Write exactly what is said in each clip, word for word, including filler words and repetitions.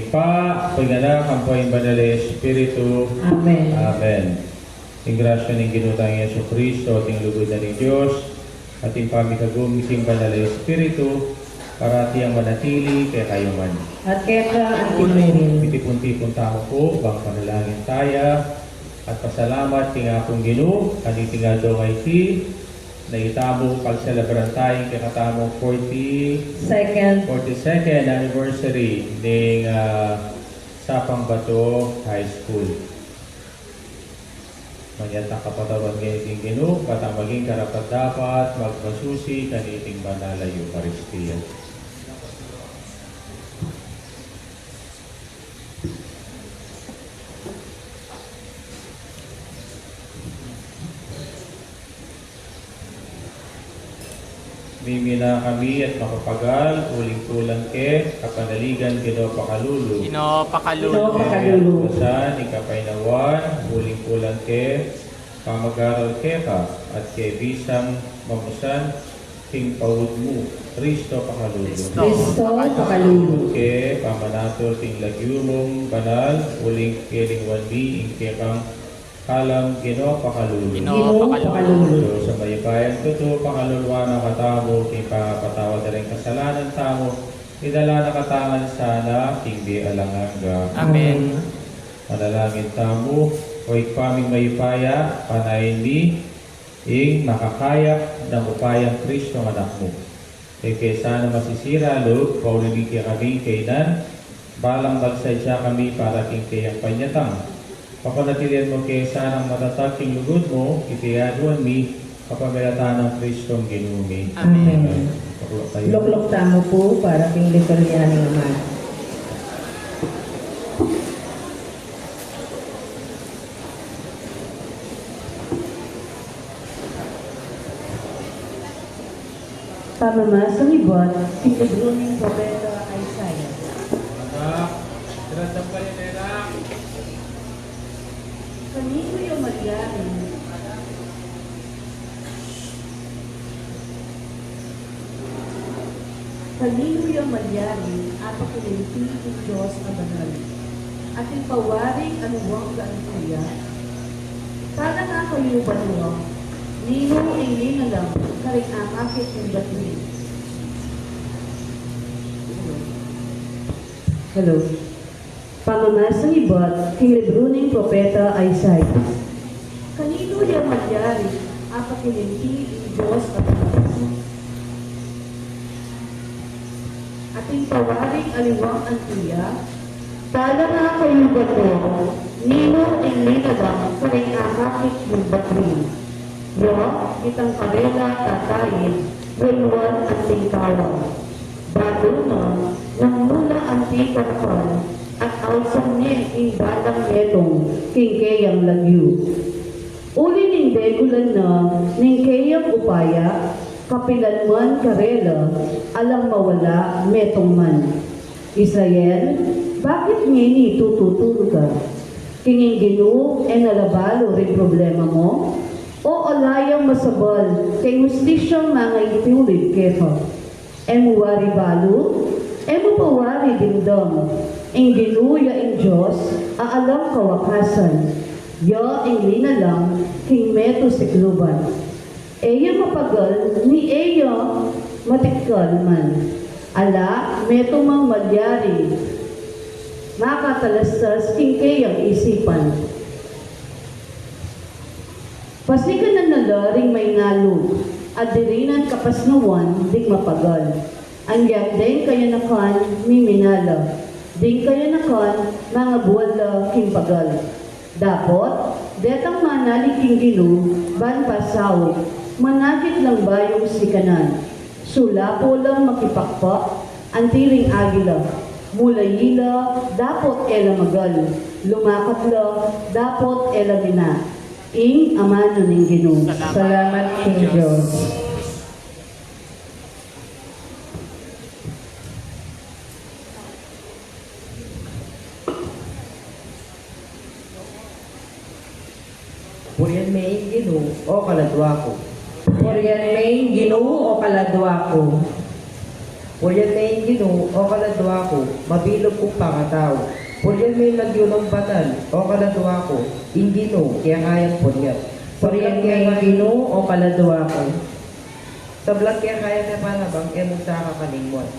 Ibpa, ing Anak, ampo ing Banal a Espiritu. Amen. Amen. Ing grasya ning Ginu tang Jesucristo, at ing lugud na ning Dios, at ing pamikagum ning Banal a Espiritu, parati yang manatili kekayu man. At keka antimurin. Mitipun-tipun tamu pu, bang panalangin taya, at pasalamat king Apung Ginu, kaniting aldo a iti, na itamu pagselebran taya ing kekatamung forty-second, forty-second anniversary ning, ah, Sapang Bato High School. Manyatang kapatawan ngeni ning Ginu, bang maging karapat-dapat magpasusi kaniting banal a Eukaristia. Mimina kami at mapapagal uling kulang ke kapanaligan, Ginu pakalulu. Ginu pakalulu. Ginu pakalulu. Kasan ing kapaynawan uling kulang ke pamagaral keka at ke bisang mamusan king paud mu, Kristo pakalulu. Kristo pakalulu. Ke pamanatul king lagyu mung banal uling kelingwan mi ing kekang kalam, Ginu pakalulu. Ginu pakalulu. Dios a mayupayang tutu, pakaluluan na katamu king pangapatawad da ring kasalanan tamu, idala na katamu ngan sana king bie alang angga. Amen. Manalangin tamu. O Ibpa ming mayupaya, panayan mi ing makakayap nang upayang Kristong Anak mu. E ke sana masisira lub, pauli mu kekami kainan, balang magsadya kami para king keyang panyatang. Papanatilian mu ke sanang matatag king lugud mu, iti aduan mi kapamilatan nang Kristong Ginu mi. Amen. Amen. Lukluk tamu. Lukluk tamu pu para king liturhiya ning Ama. Pamamasang ibat king libru ning propeta Isaias. Anak, dinan da pa rin, anak. Kaninu ya malyari? Kaninu ya malyari a pakilinti ing Dios a banal, at ing pawaring aliwang antu ya? Tala na kayu banua, ninu ing linalang karing amakit ning batuan? Hello. Pamamasang ibat king libru ning propeta Isaias. Kaninu ya malyari a pakilinti ing Dios a banal, at ing pawaring aliwang antu ya? Tala na kayu banua, ninu ing linalang karing amakit ning batuan? Ya itang karela tataid, luluan anting kawan. Balu na, nang mula anti karakan, at ausan ne ing balang metung king keyang lagyu. Uli ning degulan na ning keyang upaya, kapilan man karela, alang mawala metung man. Israel, bakit ngeni tututulu ka? King ing Ginu e na la balu ring problema mu? O ala yang masabal king hustisyang mangaitulid keka? E mu wari balu? E mu pa wari dimdam? Ing Ginu ya ing Dios a alang kawakasan, ya ing linalang king metung sikluban. E ya mapagal ni e ya matikkal man. Ala metung mang malyari makatalastas king keyang isipan. Pasikanan na la ring mainalung, at dirinan kapasnawan ding mapagal. Anyang deng kayanakan mimina la, ding kayanakan mangabual la king pagal. Dapot detang manalig king Ginu ban pasaup, manakit lang bayung sikanan. Sulapo lang makipakpak anti ring agila, mulayi la dapot e la magal, lumakat la dapot e la mina. Ing amanu ning Ginu. Salamat king Dios. Purian me ing Ginu, o kaladua ku. Purian me ing Ginu, o kaladua ku. Purian me ing Ginu, o kaladua ku, mabilug kung pangatau. Purian me ing lagyu nang banal, o kaladua ku, ing Ginu, keka yang purian. Purian me ing Ginu, o kaladua ku. Sablang keka yang mepanabang, e mu sa kakalingwan.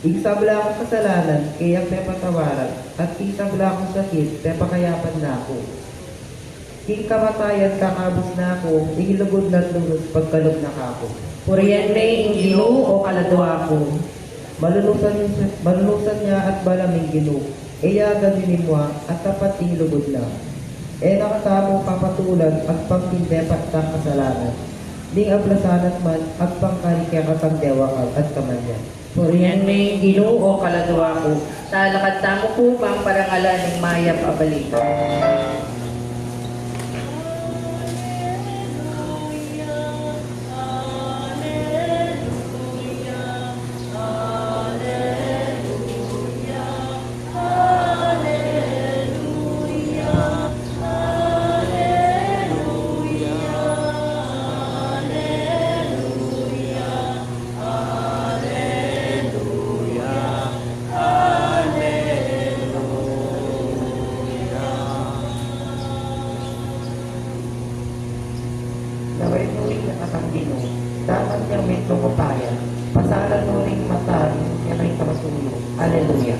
Ing sabla kung kasalanan, keyang pepatawaran, at ing sabla kung sakit, pepakayapan na ku. King kamatayan kakabus na ku, ing lugud na't lunus pagkalub na kaku. Purian me ing Ginu, o kaladua ku. Malunusan, malunusan ya at balam ing Ginu, e ya ganimua, at tapat ing lugud na. E na katamu papatulan at pangkindepat tang kasalanan, ning ablasan at man at pangkari kekatang dewakal at kamanyan. Purian me ing Ginu, o kaladua ku. Talakad tamu pu bang parangalan ing mayap a balita. Aleluya, aleluya. Lawen mu ing anak ning Ginu, dapat yang mitmu kapayan, pasalan mu ring mata ning kekayung kapatulug. Aleluya.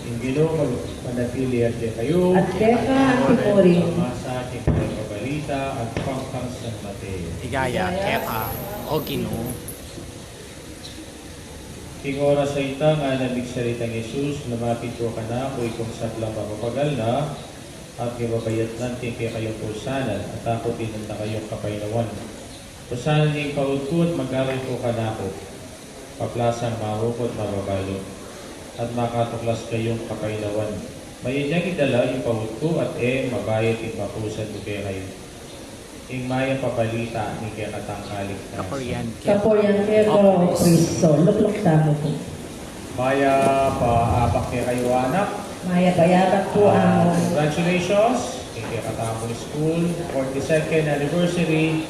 Ing Ginu manatili at kekayu. At keka mu rin. Masa king Mayap a Balita agpang kang San Mateo. Ligaya keka, o Ginu. King oras a ita, ngana ming salitang Jesus, lumapit ku kanaku ikong sablang mapapagal na, at mibabayat na king kekayung pusanan, at aku dinun na kayung kapaynawan. Pusanan ye ing paut ku at magari ku kanaku. Paplasang mahuku at mababalug, at makatuklas kayung kapaynawan. Mayanyan ing dala ing paut ku at e mabayat ing papusan ku kekayu. Ing Mayap a Balita ning kekatang kaligtasan. Kapurian keka, kapurian keka, o Kristo. Lukluk tamu pu. Mayap a abak kekayu, anak. Mayap a abak pu, ah, Amo. Congratulations king kekatamung school, forty-second anniversary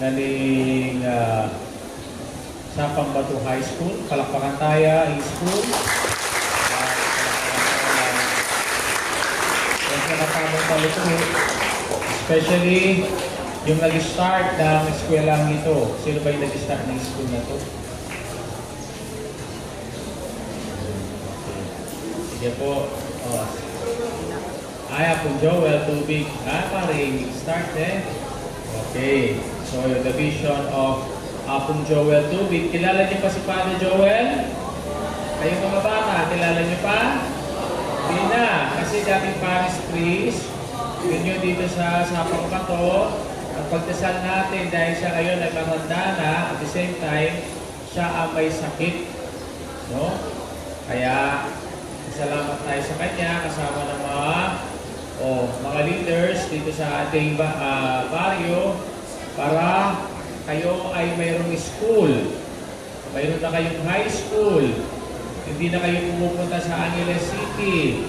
na ning, ah, Sapang Bato High School. Palakpakan taya ing school. Ing kekatamung palutu, especially yung nag-start ng eskwelahang ito. Sino ba yung nag-start ng school na to? Sige po. Oh. Ay, Apung Joel Tubig. Ah, pare, start eh. Okay. So, yung the vision of Apung Joel Tubig. Kilala niyo pa si Father Joel? Kayo mga bata, kilala niyo pa? Hindi na. Kasi dating parish priest, yun yun dito sa Sapang Bato. Ang pagdasal natin dahil siya ngayon ay matanda na, at the same time, siya ang may sakit, no? Kaya, salamat tayo sa kanya, kasama ng mga, o, mga leaders dito sa ating ba-, ah, baryo para kayo ay mayroong school, mayroon na kayong high school, hindi na kayo pumupunta sa Angeles City,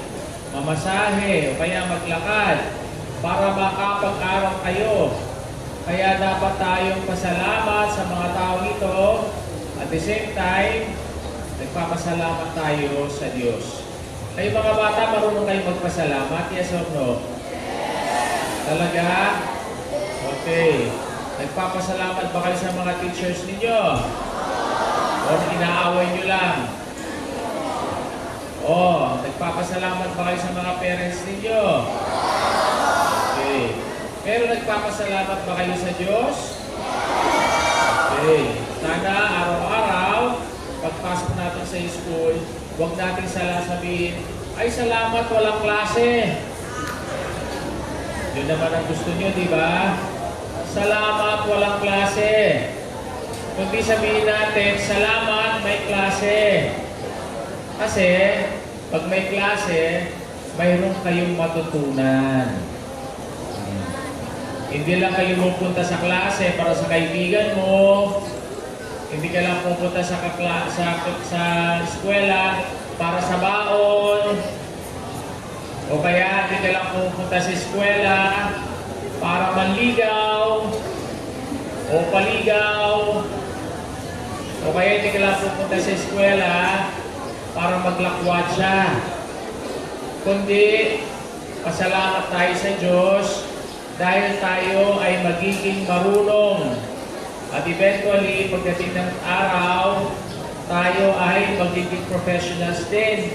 mamasahe o kaya maglakad para makapag-aral kayo. Kaya dapat tayong pasalamat sa mga taong ito. At the same time, nagpapasalamat tayo sa Diyos. Kayo mga bata, marunong kayong magpasalamat? Yes or no? Talaga? Okay. Nagpapasalamat ba kayo sa mga teachers ninyo? O inaaway nyo lang? Oh, nagpapasalamat ba kayo sa mga parents ninyo? Okay. Pero nagpapasalamat ba kayo sa Diyos? Okay. Sana araw-araw, pagpasok natin sa school, huwag natin sala sabihin, "Ay, salamat, walang klase." Yun naman ang gusto nyo, di ba? Salamat, walang klase. Kundi sabihin natin, salamat, may klase. Kasi, pag may klase, mayroon kayong matutunan. Hindi lang kayo pupunta sa klase para sa kaibigan mo. Hindi ka lang pupunta sa, kakla- sa, sa eskwela para sa baon. O kaya, hindi ka lang pupunta sa eskwela para manligaw o paligaw. O kaya, hindi ka lang pupunta sa eskwela para maglakwatsa. Kundi, pasalamat tayo sa Diyos dahil tayo ay magiging marunong. At eventually, pagdating ng araw, tayo ay magiging professionals din.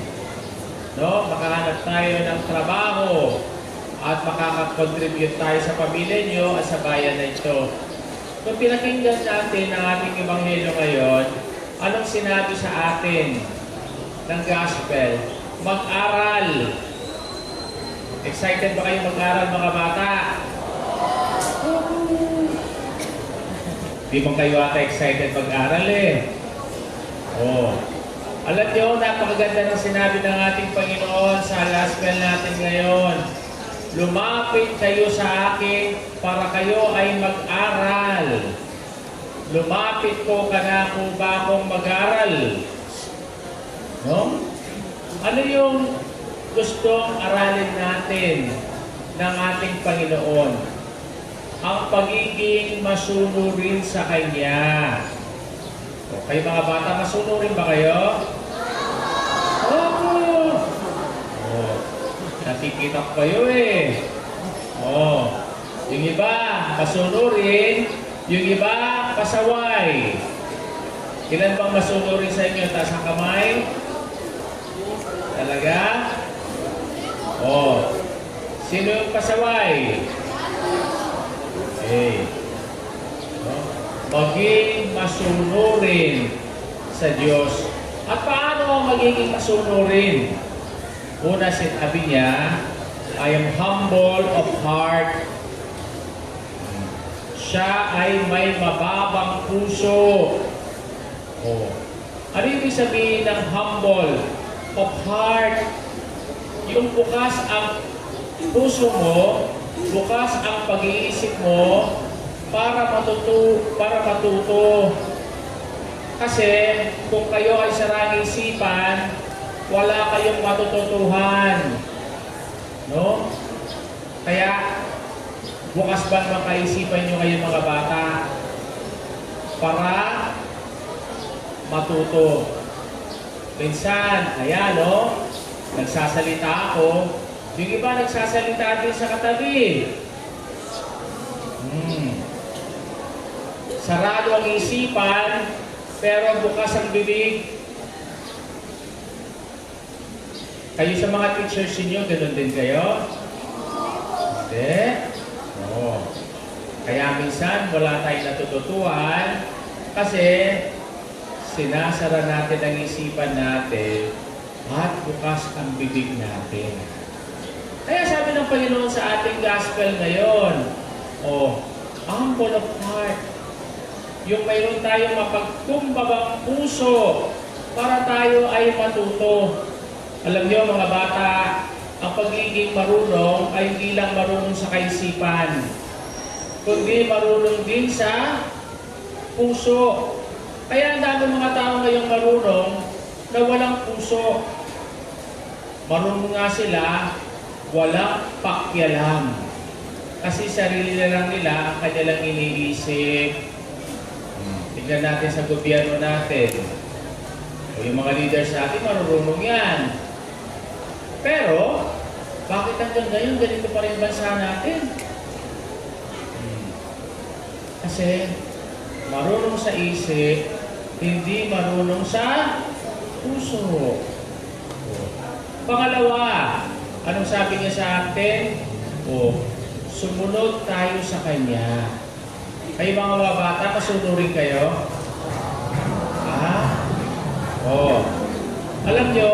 No? Makahanap tayo ng trabaho at makakakontribute tayo sa pamilya nyo at sa bayan na ito. Kung pinakinggan natin ang ating ebanghelyo ngayon, anong sinabi sa atin ng gospel? Mag-aral. Excited ba kayo mag-aral, mga bata? Di man kayo ata excited mag-aral eh. Oh. Alam niyo, napakaganda ng sinabi ng ating Panginoon sa gospel natin ngayon. Lumapit kayo sa akin para kayo ay mag-aral. Lumapit ko kanaku bakong mag-aral. No? Ano yung gustong aralin natin ng ating Panginoon? Ang pagiging masunurin sa Kanya. O, kayo mga bata, masunurin ba kayo? Opo. O, nakikita ko kayo eh. O, yung iba, masunurin. Yung iba, pasaway. Ilan bang masunurin sa inyo? Taas ang kamay. Talaga? O. Sino yung pasaway? Okay. No? Maging masunurin sa Diyos. At paano ang magiging masunurin? Una, sinabi niya, "I am humble of heart." Siya ay may mababang puso. O. Ano ibig sabihin ng humble of heart? Yung bukas ang puso mo, bukas ang pag-iisip mo para matutu para matuto. Kasi kung kayo ay sarang isipan, wala kayong matututuhan. No? Kaya, bukas ba naman kaisipan nyo ngayon, mga bata, para matuto? Minsan, ayan, no? Nagsasalita ako, yung iba nagsasalita din sa katabi. Hmm. Sarado ang isipan, pero bukas ang bibig. Kayo sa mga teachers ninyo, ganun din kayo? Hindi? Oo. Kaya minsan, wala tayong natututuan kasi sinasara natin ang isipan natin at bukas ang bibig natin. Kaya sabi ng Panginoon sa ating gospel ngayon, "O, humble of heart." Yung mayroon tayong mapagkumbabang puso para tayo ay matuto. Alam niyo, mga bata, ang pagiging marunong ay hindi lang marunong sa kaisipan, kundi marunong din sa puso. Kaya ang dami mga tao ngayong marunong na walang puso. Marunong nga sila, walang pakialam. Kasi sarili na lang nila ang kanilang iniisip. Hmm, tignan natin sa gobyerno natin. O yung mga leaders natin, marurunong yan. Pero, bakit hanggang ngayon ganito pa rin bansa natin? Hmm. Kasi marunong sa isip, hindi marunong sa puso. Pangalawa, anong sabi niya sa atin? O, sumunod tayo sa Kanya. Kayo mga bata, masunurin kayo? Ha? O. Alam nyo,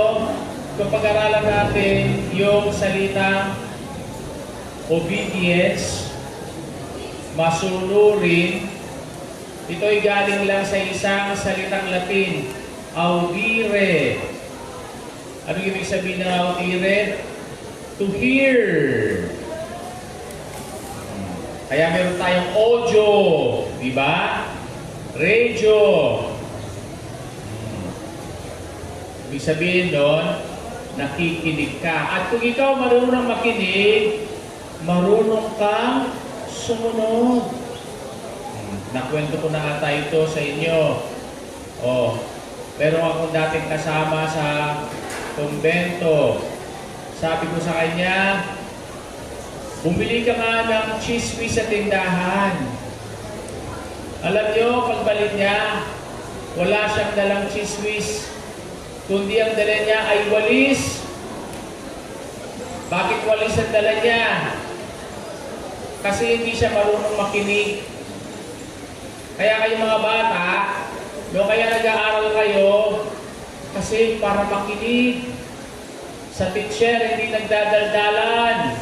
kung pag-aralan natin yung salitang Obedience, masunurin, ito'y galing lang sa isang salitang Latin, audire. Ano ibig sabihin ng audire? To hear. Kaya meron tayong audio, di ba? Radio. Ibig sabihin nun, nakikinig ka. At kung ikaw marunong makinig, marunong kang sumunod. Hmm, nakwento ko na ata ito sa inyo. Oh, pero akong dating kasama sa kumbento, sabi ko sa kanya, "Bumili ka nga ng chismis sa tindahan." Alam nyo, pagbalik niya, wala siyang dalang chismis, kundi ang dala niya ay walis. Bakit walis ang dala niya? Kasi hindi siya marunong makinig. Kaya kayo mga bata, no, kaya nag-aaral kayo, kasi para makinig. Sa teacher, hindi nagdadaldalan.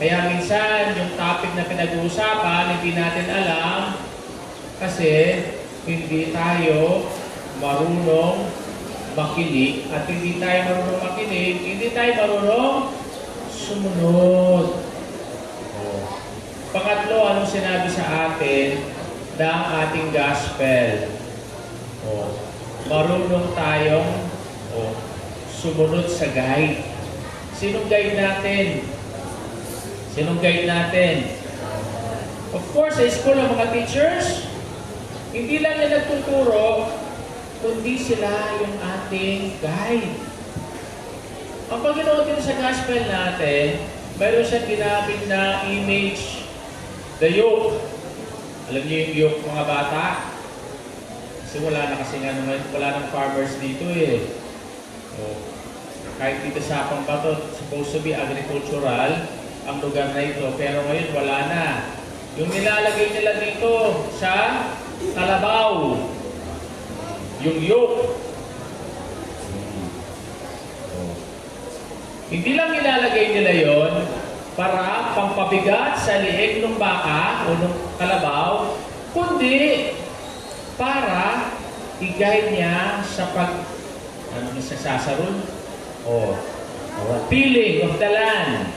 Kaya minsan, yung topic na pinag-uusapan, hindi natin alam kasi hindi tayo marunong makinig. At hindi tayo marunong makinig, hindi tayo marunong sumunod. Oh. Pangatlo, anong sinabi sa atin ng ating gospel? Oh, marunong tayong, oh, sumunod sa guide. Sinong guide natin? Sinong guide natin? Of course, sa school, ang mga teachers, hindi lang yan nagtuturo, kundi sila yung ating guide. Ang Panginoon din sa gospel natin, mayroon siyang ginamit na image, the yoke. Alam niyo yung yoke, mga bata? Kasi wala na kasi nga naman, wala nang farmers dito eh. Oh. Kahit dito sa Pambato, supposed to be agricultural ang lugar na ito, pero ngayon wala na. Yung nilalagay nila dito sa kalabaw, yung yoke. Oh. Hindi lang nilalagay nila yon para pampabigat sa lieg ng baka o ng kalabaw, kundi para i-guide niya sa pag, ano na sa sasarol? O, o, tilling of the land.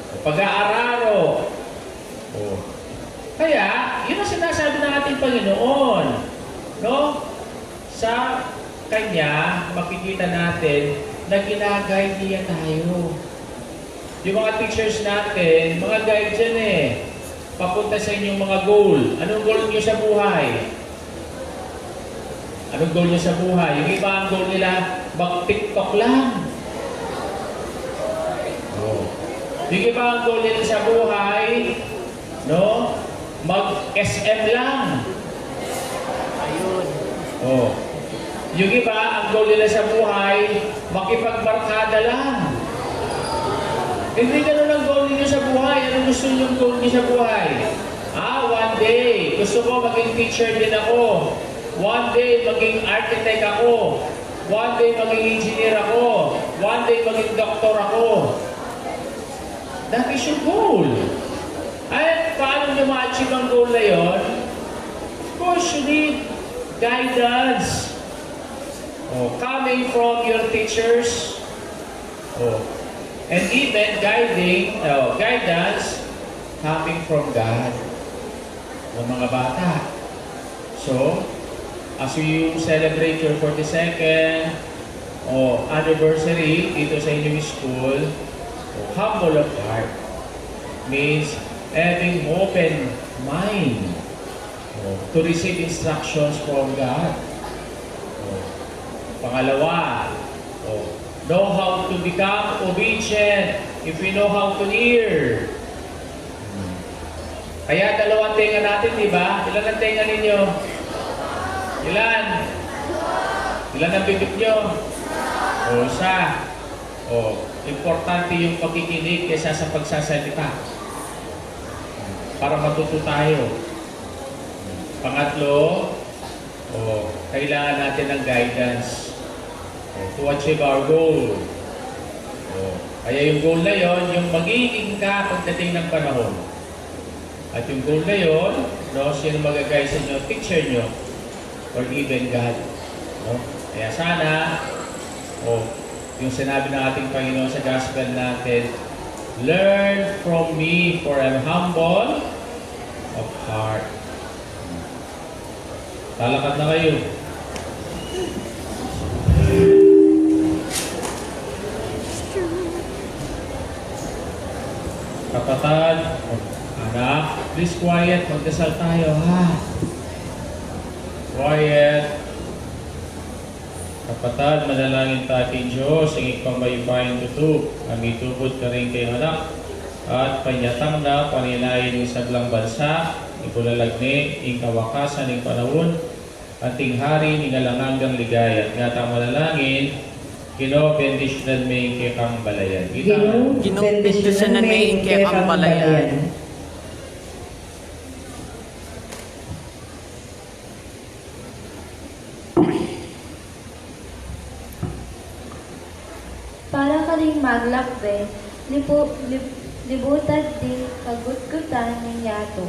O, pag-aararo. O. Kaya, yun ang sinasabi ng ating Panginoon. No? Sa Kanya, makikita natin na gina-guide niya tayo. Yung mga teachers natin, mga guide yan eh. Papunta sa inyong mga goal. Anong goal niyo sa buhay? Anong goal niyo sa buhay? Yung iba ang goal nila, mag-TikTok lang. Oh. Yung iba ang goal nila sa buhay, no? Mag-S M lang. Ayun. Oh. Yung iba, ang goal nila sa buhay, makipagbarkada lang. Hindi ganun ang goal ninyo sa buhay. Ano gusto niyo goal niyo sa buhay? Ah, one day, gusto ko maging teacher din ako. One day, maging architect ako. One day, maging engineer ako. One day, maging doktor ako. That is your goal. Ay, paano nyo ma-achieve ang goal na yon? Of course, you need guidance. Oh, coming from your teachers. Oh. And even guiding, oh, guidance coming from God. Ng mga bata. So, as you celebrate your forty-second o anniversary dito sa inyong school, o humble of heart means having open mind, o, to receive instructions from God. O, pangalawa, o, know how to become obedient if we know how to hear. Kaya dalawang tenga natin, di ba? Ilan ang tenga ninyo? Ilan? Ilan ang bibig nyo? O, isa. O, importante yung pakikinig kaysa sa pagsasalita. Para matuto tayo. Pangatlo, o, kailangan natin ng guidance. O, to achieve our goal. O, Kaya yung goal na yon, yung magiging ka pagdating ng panahon. At yung goal na yon, no, sino magagay sa inyo, teacher nyo, or even God, no? Kaya sana, o, yung sinabi ng ating Panginoon sa gospel natin, "Learn from me, for I'm humble of heart." Lalakad na kayo. Kapatad, anak, please quiet. Magdasal tayo, ha? Quiet. Kapatad, manalangin ta king Dios, ing Ibpang mayupayang tutu, a mitubud karing kayang anak, at panyatang na paninayan ning sablang bansa, ibulalag ne ing kawakasan ning panaun, anting hari ning alang anggang ligaya. Ngatang manalangin, Ginu, bendisyunan me ing kekang balayan. Ginu, bendisyunan me ing kekang balayan. Para karing maglakbe, libu-, lib-, libutad ding kagutgutan ning yatu.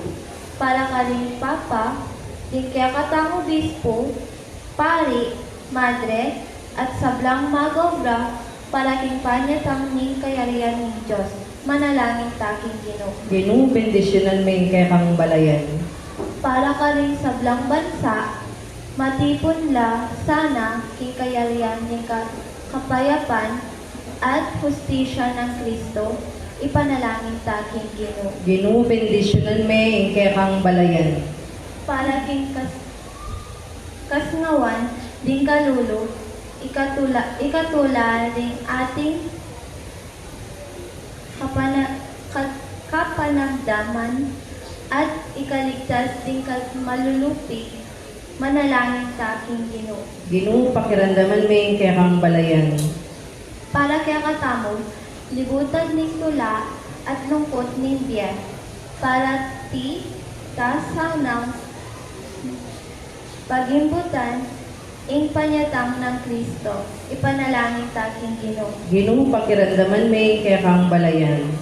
Para karing Papa, ding kekatang obispo, pari, madre, at sablang mag-obra para king panyatang ning kayarian ning Dios. Manalangin ta king Ginu. Ginu, bendisyunan me ing kekang balayan. Para karing sablang bansa, matipun la sana king kayarian ning ka-, kapayapan at hustisya nang Kristo, ipanalangin ta king Ginu. Ginu, bendisyunan me ing kekang balayan. Para king kas-, kasngawan ding kalulu, ikatula, ikatula ding ating kapana-, ka-, kapanamdaman at ikaligtas ding ka-, malulupi, manalangin ta king Ginu. Ginu, pakiramdaman me ing kekang balayan. Para kekatamu, libutad ning tula at lungkut ning bie, para ti ta sanang pagimbutan ing panyatang nang Kristo, ipanalangin ta king Ginu. Ginu, pakiramdaman me ing kekang balayan.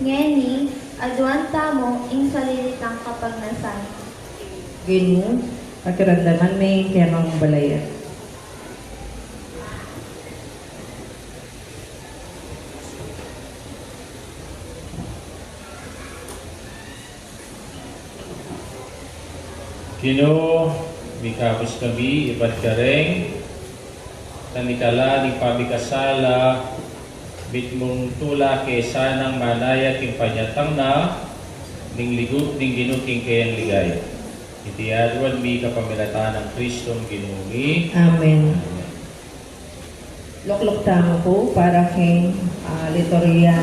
Ngeni, aduan tamu ing sarili tang kapagnasan. Ginu, pakiramdaman me ing kekang balayan. Ginu, mikabus kami ibat kareng tanikala ning pamikasala mitmung tula, ke sanang manaya king panyatang na ning ligu ning Ginu king keyang ligaya. Iti aduan mi kapamilatan nang Kristong Ginu mi. Amen. Amen. Lukluk tamu pu para king, ah, liturhiya.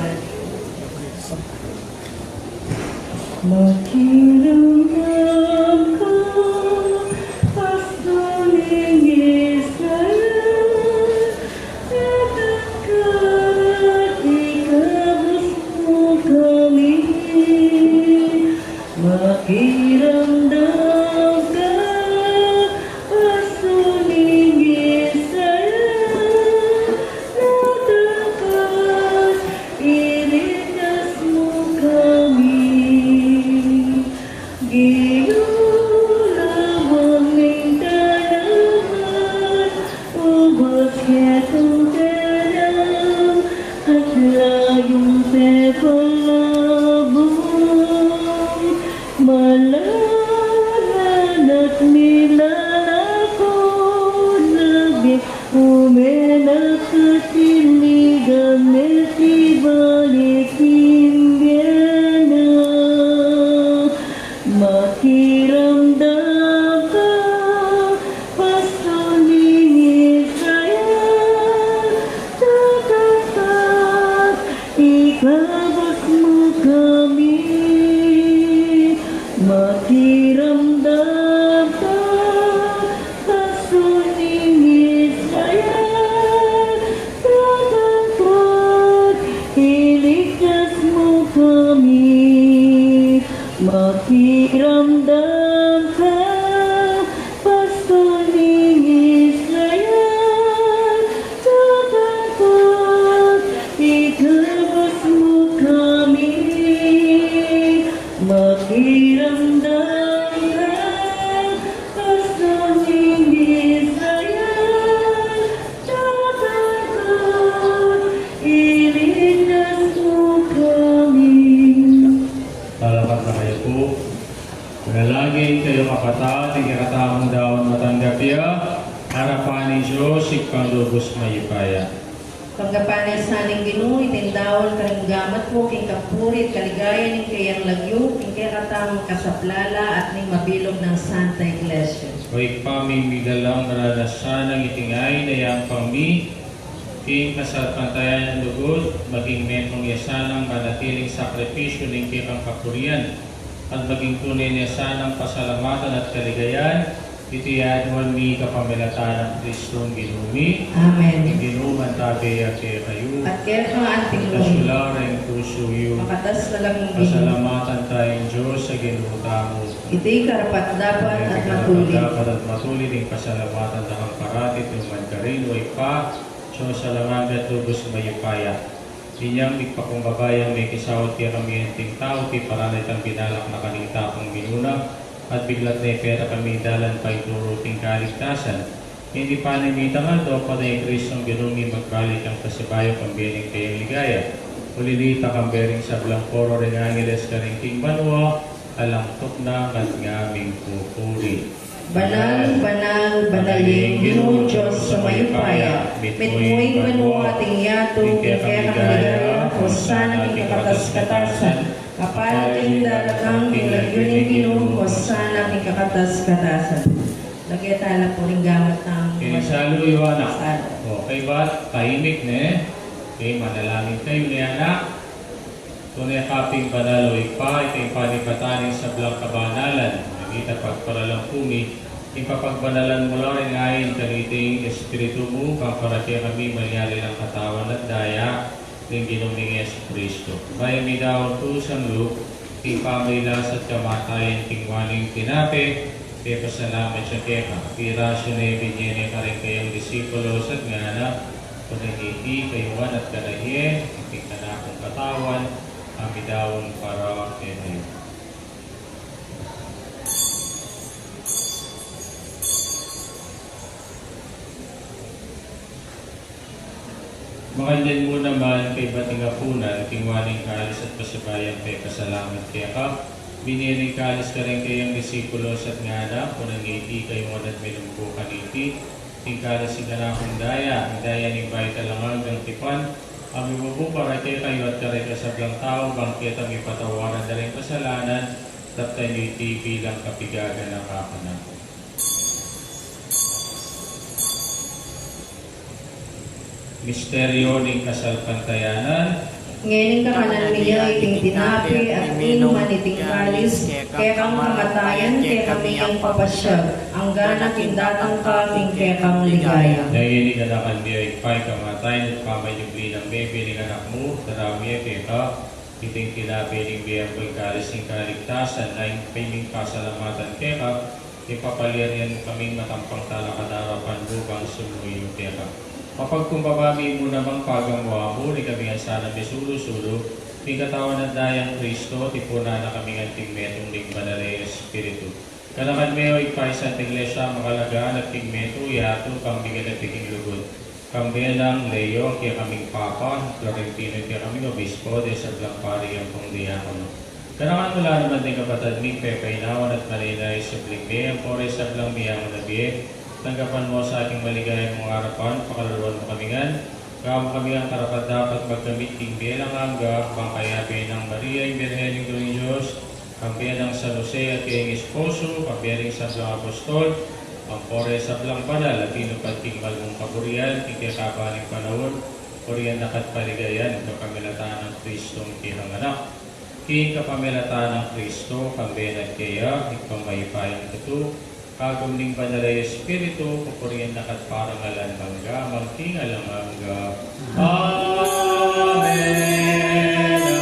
Makiramdam ka, Pastu ning Israel, datang ka at ikabus mu kami. Makiramdam ka, Pastu ning Israel, datang ka at iligtas mu kami. Ginu, lawan ning tanaman, ubus ketang tanam, at layung pepalabung, malanan at milalakud na bie, umenak at iligan ne king balik king bie na. Makiramdam ka, Pastu ning Israel, datang ka at ikabus mu kami. Makiramdam ka, Pastu ning Israel, datang ka at iligtas mu kami. Makiramdam ka, Pastu ning Israel, datang ka at ikabus Kayu kapatad, ing kekatamung daun matanggap ya, arapan ning Dios, Ibpang lubus mayupaya. Tanggapan na sa ning Ginu iting daun karing gamat mu, king kapurian at kaligayan ning kayang lagyu, king kekatamung kasaplalan at ning mabilug nang Santa Iglesia. O Ibpa ming miggalang, ngaranan na sanang iting ain a yampang mi king kasalpantayanan lugud, maging metung ya sanang manatiling sakripisyu ning kekang kapurian, at maging tune ne sanang pasalamatan at kaligayan. Iti aduan mi kapamilatan nang Kristong Ginu mi. Amen. Ing Ginu mantabe ya kekayu. At keka anti mu rin. Itas yu la ring pusu yu. Makatas na lang ing Ginu. Pasalamatan taya ing Dios a Ginu tamu. Iti karapat-dapat at matulid. Iti karapat-dapat at matulid ing pasalamatan da kang parati, tuman karin, o Ibpa, Dios alang angga at lubus mayupaya. Inyang migpakumbaba yang mekisaut kekami anting tau, tiparan na itang binalak na kanita kung minuna, at biglat na ipera kami dalan paintulu king kaligtasan. Ing dipan na mitang aldo, king Kristong Ginu mi, magbalik yang pasibayu kambe ning kayang ligaya. Uli na nita kambe ring sablang koro ring angeles karin king banua, alang tuknang at ngaming pupuri. Banal, banal, banal ing Ginu, Dios a mayupaya. Mitmu ing banua at ing yatu king kekang ligaya. Hosana king kakatas-katasan. Mapalad ing daratang king lagyu ning Ginu. Hosana king kakatas-katasan. Lagyan tala pu ring gamat nang... Inisalu yu, anak. Salu. Okay, bat tahimik ne? Okay, manalangin kayu ne, anak. Tune ka pin banal, o Ibpa, iti ing panibatan ning sablang kabanalan. Nung ita pagparalan ku mi, ing papagbanalan mu la ring ain kaniting Espiritu mu, bang para kekami malyari lang katawan at daya ning Ginu ming Jesucristo. Bayu mi daun pu sanglu king pamagkasakit at kamatayan, king waning tinape, pepasalamat ya keka, pirasu ne, binye ne karing kayang disipulo, at ngana, kunan ye iti kayu ngan at kanan ye, iti ing kanakung katawan, a midaun para kekayu. Makanyan mu naman, kaybat ning apunan, kinua ne ing kalis at pasibayu yang pepasalamat keka, binye ne ing kalis karing kayang disipulo, at ngana, kunan ye iti kayu ngan at minum pu kaniti, ing kalis ning kanakung daya, ing daya ning bayu at alang anggang tipan, a mibubu para kekayu at kareng sablang tau, bang keta mipatawaran da ring kasalanan, daptan yu iti bilang kapigaganaka kanaku. Misteryo ning kasalpantayanan. Ngeni kakanan mi ya iting tinape at inuman iting kalis, kekang kamatayan kekami yang papasyag, angga na king datang ka king kekang ligaya. Ngeni kanakan mi ya ing kamatayan at pamanyubli nang mebie ning Anak mu, daraun mi ya keka iting tinape ning bie ampong kalis ning kaligtasan, a ing pamipasalamatan keka, ipapalyarian mu kaming matampang talakad king arapan mu bang sumuyu keka. Mapagkumbaba mi mu namang pagamu-amu, ikami ngan sana misulu-sulu king katawan at daya nang Kristo, tipunan na kami ngan king metung ning Banal a Espiritu. Kanakan me, o Ibpa, ing Santa Iglesia, makalagaan at king metung, yatu, kambe king lugud. Kambe nang Leo, ing kekaming Papa, Florentino, ing kekaming Obispo, ding sablang pari ampong diakono. Kanakan mu la naman ding kapatad ming pepainawa at manenaya king subling mie, ampo ring sablang miyaman a bie, tanggapan mu sa king maligaya mung arapan, pakaluluan mu kami ngan, gawan mu kami ngan karapat-dapat magkamit king bie alang angga, bang kayabe nang Maria, ing Birhen, Indu ning Dios, kambe nang San Jose a kayang esposo, kambe ring sablang apostol, ampo ring sablang banal a tinupad king mal mung kaburian king kekaban ning panaun, purian na ka at paligayan ing kapamilatan nang Kristong kekang Anak. King kapamilatan nang Kristo, kambe na at keya, Ibpang mayupayang tutu, kagum ning Banal a Espiritu, pupurian na ka at parangalan mangga man king alang angga. Amen.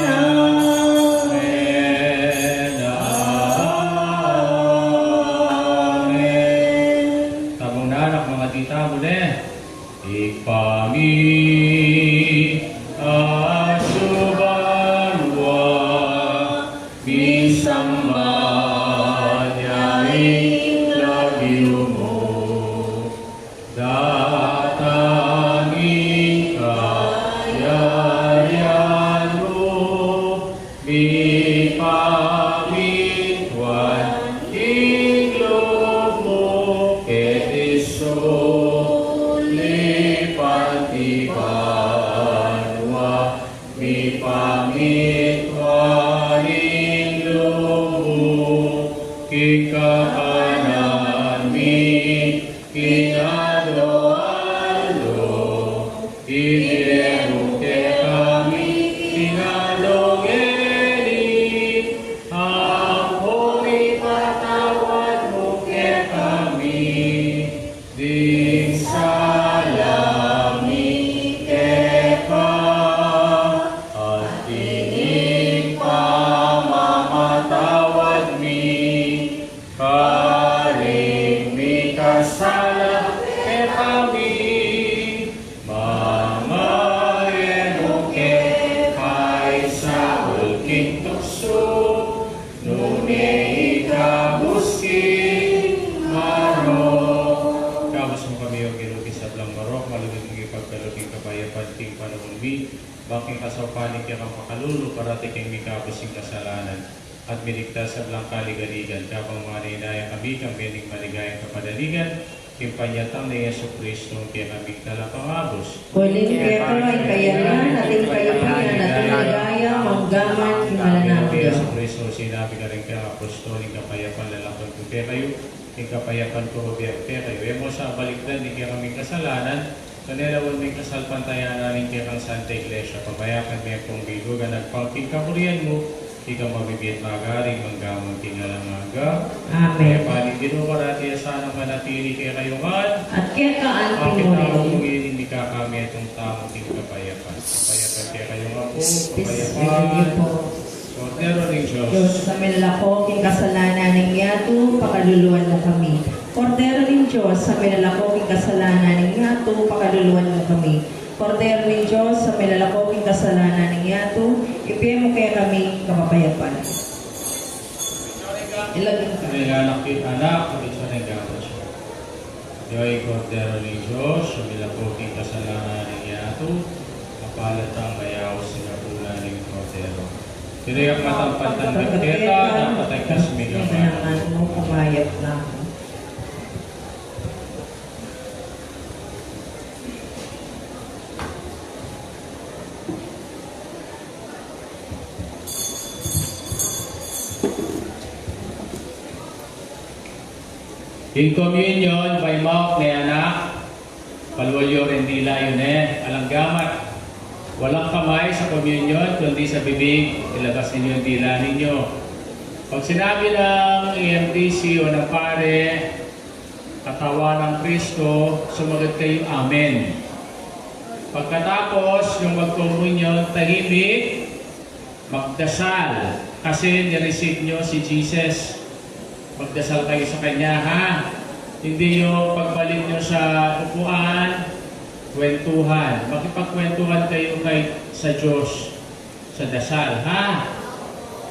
Amen. Amen. Tamung nanak, mga tita mu ne. Ibpa mi, atsu ka banua, misamban ya ing lagyu mu, datang ing kayarian mu, mipamintuan king Mitwa ning lub mu king kapanakan mi, king aldo-aldo. Ibie mu kekami king aldo ngeni, ampon ipatawad mu kekami ding sala mi keka, anti ning pamamatawad mi karing mikasala kekami. Manga e mu ke paisaul king tuksu, nune ikabus king marok. Ikabus mu kami, O Ginu, king sablang marok, malugud mung ipagkalub ing kapayapan king panaun mi, bang king kasaupan ning kekang pakalulu, parati keng mikabus king kasalanan at miligtas king sablang kaligaligan, kabang manenaya kami king bie ning maligayang kapadaligan, king panyatang nang Jesucristo, kekaming Talapangabus. Uling keka ing kayapan, at ing kayapan, at ing ligaya, mangga man king alang angga. Jesucristo, sinabi na karing kekang apostol, ing kapayapan lalakwan ku kekayu, ing kapayapan ku bibie ku kekayu. E mu sa balikdan ding kekaming kasalanan, kanyan lawen mu ing kasalpantayanan ning kekang Santa Iglesia, papayapan me pung bilugan agpang king kaburian mu, ika a mabibie at magari mangga man king alang angga. Amen. Ing kapayapan ning Ginu parati sanang manatili kekayu ngan. At keka anti murin. Ipakita mu ngeni king kekami iting tamung kapayapan. Kapayapan kekayu ngan pu. Peace be with you po. Kapayapan. Kordero ning Dios. Dios a milalako king kasalanan ning yatu, pakaluluan mu kami. Kordero ning Dios a milalako king kasalanan ning yatu, pakaluluan mu kami. Kordero ning Dios a milalako king kasalanan ning yatu, ibie mu kekami ing kapayapan. Ilagin ka. Ing Anak, ing Anak, ing Anak. Ing Kordero ning Dios a milalako king kasalanan ning yatu, mapalad tang mayaus king apunan ning Kordero. Tiniyak matang pantang keka, dapat ay kasmig ang mu, kumayap na. Ing komunyon, by mouth ne Anak, palual yu ring dila yu ne, alang gamat. Walang kamay sa komunyon, kundi sa bibig, ilabas ninyo ing dila ninyo. Pag sinabi ng E M D C o ng pare, katawan ng Kristo, sumagot kayo, "Amen." Pagkatapos yung magkomunyon, tahimik, magdasal, kasi ni-receive nyo si Jesus. Magdasal kayo sa Kanya, ha? Hindi yung pagbalik nyo sa upuan, kwentuhan. Makipagkwentuhan kayo kay, sa Diyos, sa dasal, ha?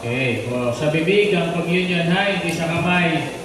Okay, o, sa bibig ang communion, ha? Hindi sa kamay.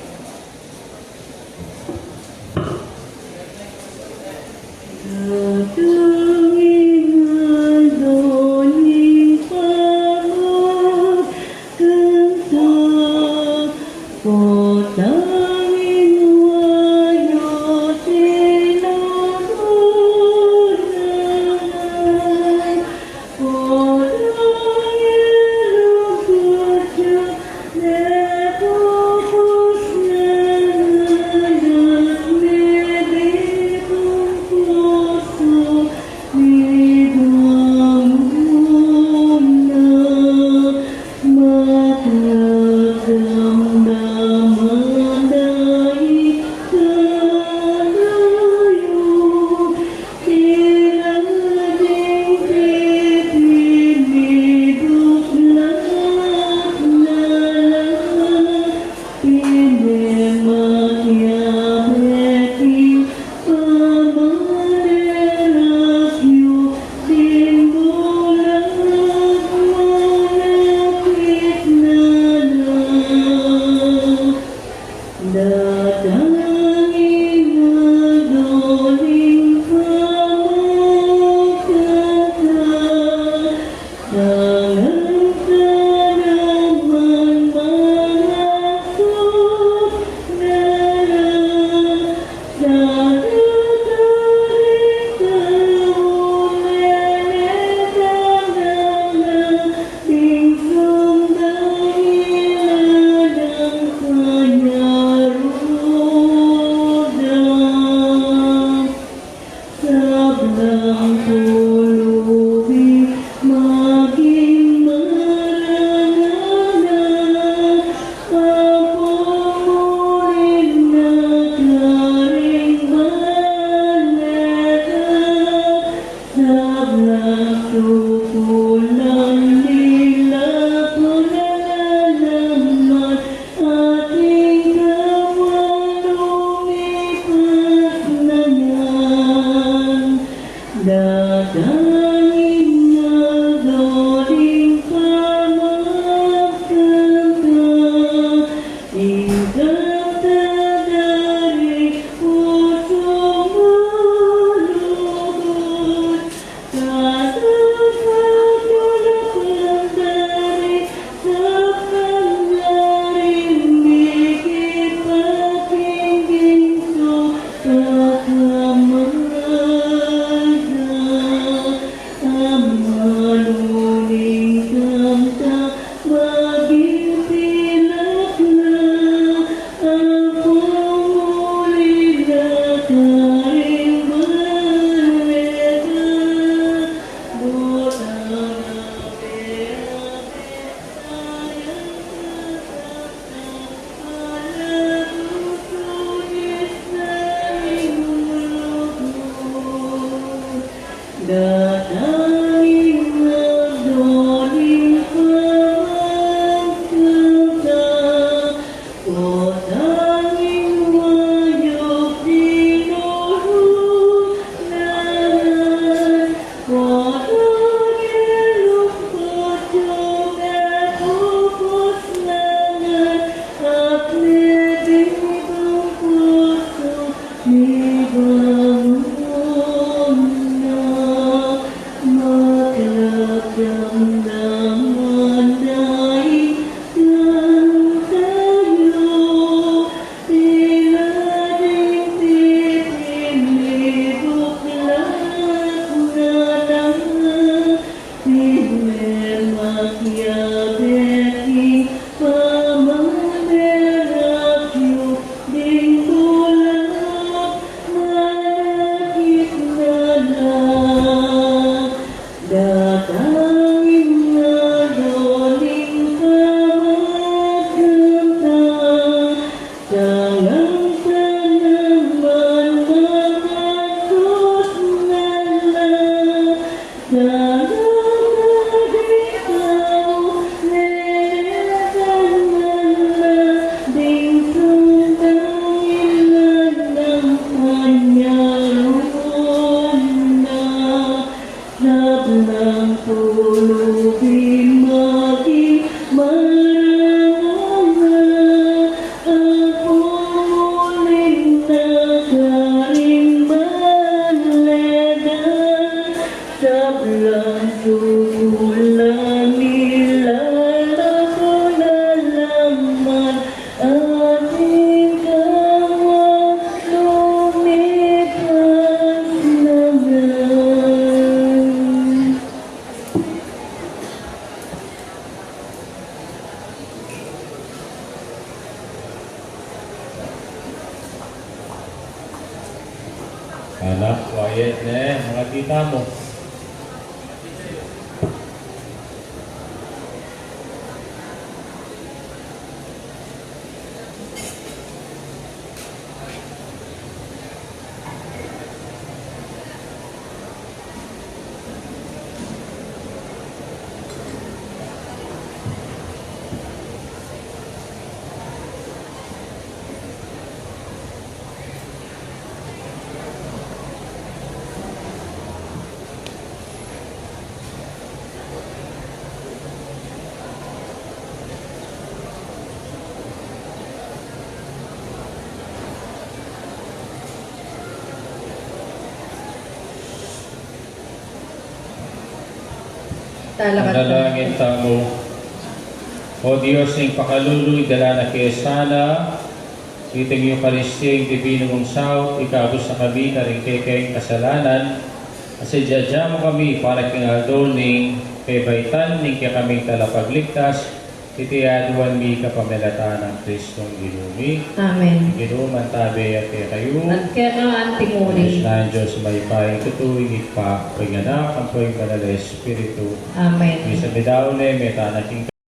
Anak, quiet ne, makakita mu. Talakad tamu. Manalangin tamu. O Dios, ing pakalulu, idala na ke sana iting Eukaristia, ing dibinu mung saup, ikabus na kami karing kekeng kasalanan, at sadya mu kami para king aldo ning kebaitan ning kekaming Talapagligtas, iti aduan mi kapamilatan nang Kristong Ginu mi. Amen. Ing Ginu mantabe ya kekayu. At keka antimurin. Ing Dios mayupaya, ing Ibpa, ing Anak, ampo ing Banal a Espiritu. Amen. Misa midaun ne, meta na king